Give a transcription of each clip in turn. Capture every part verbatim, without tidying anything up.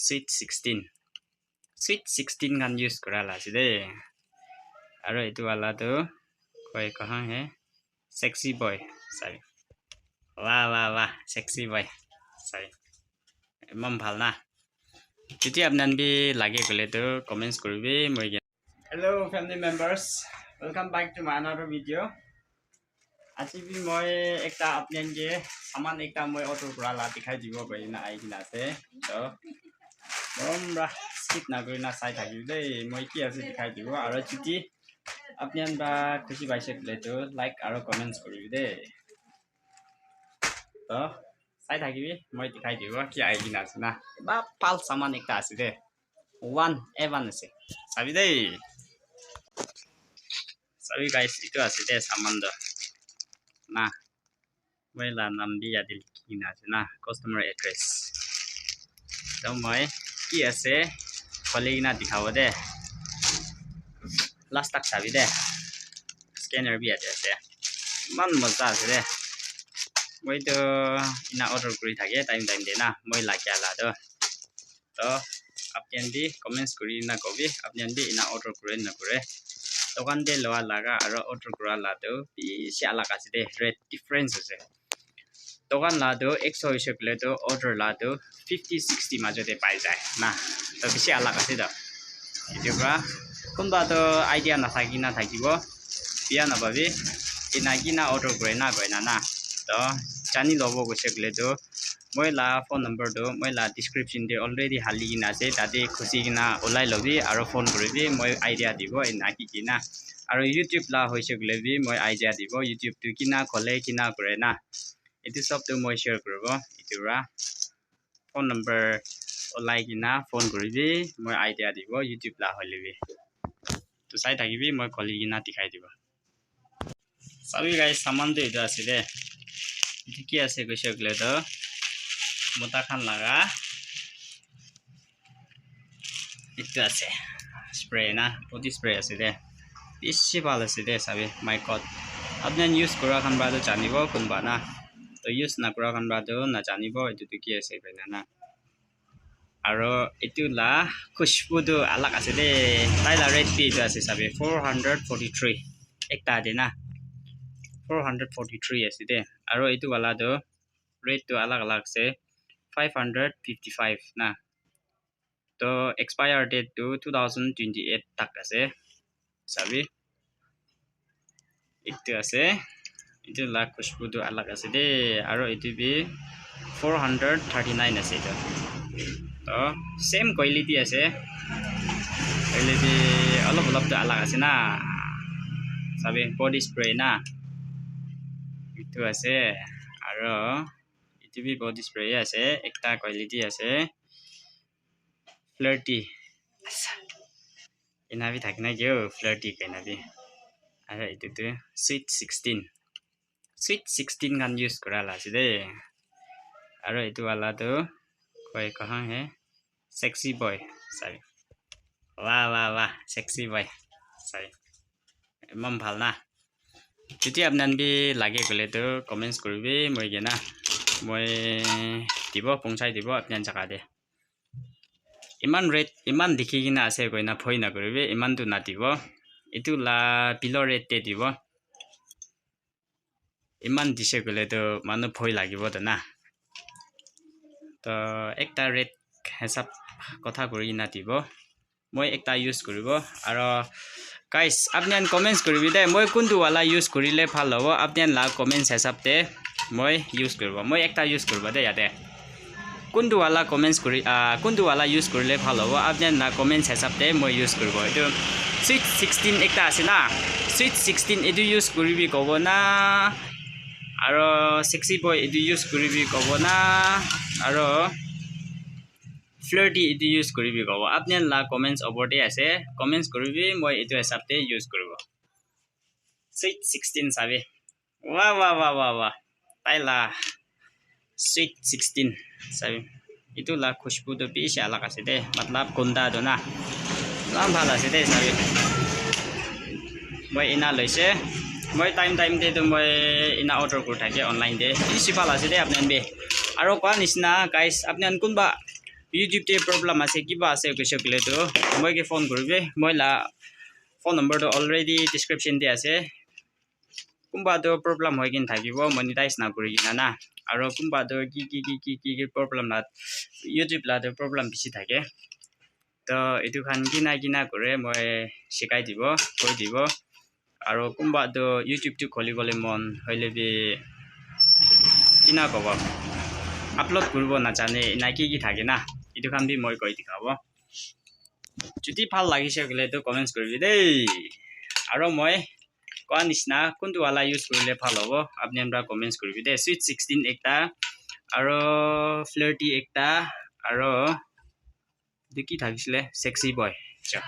Sweet sixteen. Sweet sixteen khan use kura la ase de. Aro etu wala tu koi kaha hai, sexy boy. Sabi. Wah, wah, wah, sexy boy. Sabi. Eman bhal na. Jodi apni khan bi lage koile tu comments kuribi, moi ke. Hello family members, welcome back to my another video. Aji bi moi ekta apni khan ke saman ekta moi order kura la dikhai dibo koi na ahi kena ase. To morom pra skip na kuri na sai thakibi de, moi ki ase dikhai dibo. Aro jodi apni khan pra khushi paise koile tu like aro comments kuribi de. To sai thakibi, moi dikhai dibo ki ahi kena ase na. Ba bhal saman ekta ase de. One A one ase. Sabi de. Sabi guys, etu ase de saman to. Na. Moi la nam bi yate likhi kena ase na. Customer address. To moi ki ase khuli kena dikhabo de. Last tak sabi de. Scanner bi yate ase. Eman moja ase de. Moi to ena order kuri thake time time de na. Moi lagya la to. To apni khan bi comments kuri na kobi, apni khan bi ena order kure na kure. Dukan te loa laga aro order kura la tu bishi alag ase de, rate difference ase. Dukan la tu ekso hoise koile tu order la tu fifty sixty majo te pai jai na. To bishi alag ase to. Etu pra kunba to idea nathaki na thakibo, bia napabi, ena kena order kure na koi na na. To jani lobo koise koile tu moi la phone number tu moi la description te already hali kena ase, tate khusi kena ulai lobi aro phone kuribi, moi idea dibo ena ki kena. Aro YouTube la hoise koile bi moi idea dibo, YouTube tu kena khole kena kure na. Etu sob tu moi share kuribo. Etu pra phone number ulai kena phone kuribi, moi idea dibo YouTube la hoile bi. To sai thakibi, moi khuli kena dikhai dibo. Sabi guys, saman tu etu ase de. Etu ki ase koise koile to mota khan laga etu ase spray na, body spray ase de. Bishi bhal ase de sabi, my God. Apni khan use kura khan pra to janibo kunba na. To use nakura khan pra to najanibo etu tu ki ase koina na. Aro etu la khushbu tu alag ase de. Tai la rate bi etu ase sabi, four hundred forty-three. Ekta de na. Four hundred forty-three ase de. Aro etu wala tu rate tu alag alag ase. Five hundred fifty-five na. To expire date tu two thousand twenty-eight tak ase. Sabi. Etu ase. Etu la khushbu tu alag ase de. Aro etu bi four hundred thirty-nine ase etu. To same quality ase. Hoile bi olop olop tu alag ase na. Sabi, body spray na. Etu ase. Aro etu bi body spray ase. Ekta quality ase. Flirty. Ena bi thakina kyo flirty koina bi. Aro etu tu sweet sixteen. Sweet sixteen khan use kura la ase de. Aro etu wala tu koi kaha hai, sexy boy. Sabi. Wah, wah, wah, sexy boy. Sabi. Eman bhal na. Jodi apni khan bi lage koile tu comments kuribi, moi kena, moi dibo, pohonchai dibo apni khan jaga te. Iman rate, iman dikhi kena ase koina bhoi nakuribi, iman tu nadibo. Etu la below rate te dibo. Iman dise koile tu manu bhoi lagibo to na. To ekta rate hisab kotha kuri kena dibo. Moi ekta use kuribo. Aro guys, apni khan comments kuribi de. Moi kuntu wala use kurile bhal hobo? Apni khan la comments hisab te moi use kuribo. Moi ekta use kuribo de yate. Kuntu wala comments kuri, ah, kuntu wala use kurile bhal hobo? Apni khan la comments hisab te moi use kuribo. Etu sweet sixteen ekta ase na. Sweet sixteen etu use kuribi kobo na? Aro sexy boy etu use kuribi kobo na? Aro flirty etu use kuribi kobo? Apni khan la comments opor te ase. Comments kuribi, moi etu hisab te use kuribo. Sweet sixteen sabi. Wah, wah, wah, wah, wah. Tai la sweet sixteen sabi. Etu la khushbu tu bishi alag ase de. Matlab gunda tu na. Eman bhal ase de sabi. Moi ena loise. Moi time time te tu moi ena order kuri thake online te. Bishi bhal ase de apni khan bi. Aro koa nisna guys, apni khan kunba YouTube te problem ase, kiba ase koise koile tu moi ke phone kuribi. Moi la phone number tu already description te ase. Kumba tu problem hoi kena thakibo, monetize na kuri kena na. Aro kumba tu ki ki ki ki ki ki problem la, YouTube la tu problem bishi thake. To etu khan kina kina kore moi shikai dibo, koi dibo. Aro kumba tu YouTube tu kholi bole mon hoile bi kina kobo, upload kuribo na jane, ena ki ki thake na, etu khan bi moi koi dikhabo. Jodi bhal lagise koile tu comments kuribi dei. Aro moi koa nishina kuntu wala use kurile bhal hobo, apni khan para comments kuribi dei. Sweet sixteen ekta, aro flirty ekta, aro etu ki thakisile, sexy boy. Acha,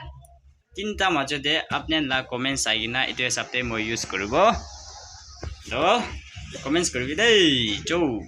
tinta majo te apni khan la comments sai kena etu hisab te moi use kuribo. To comments kuribi dei. Chou.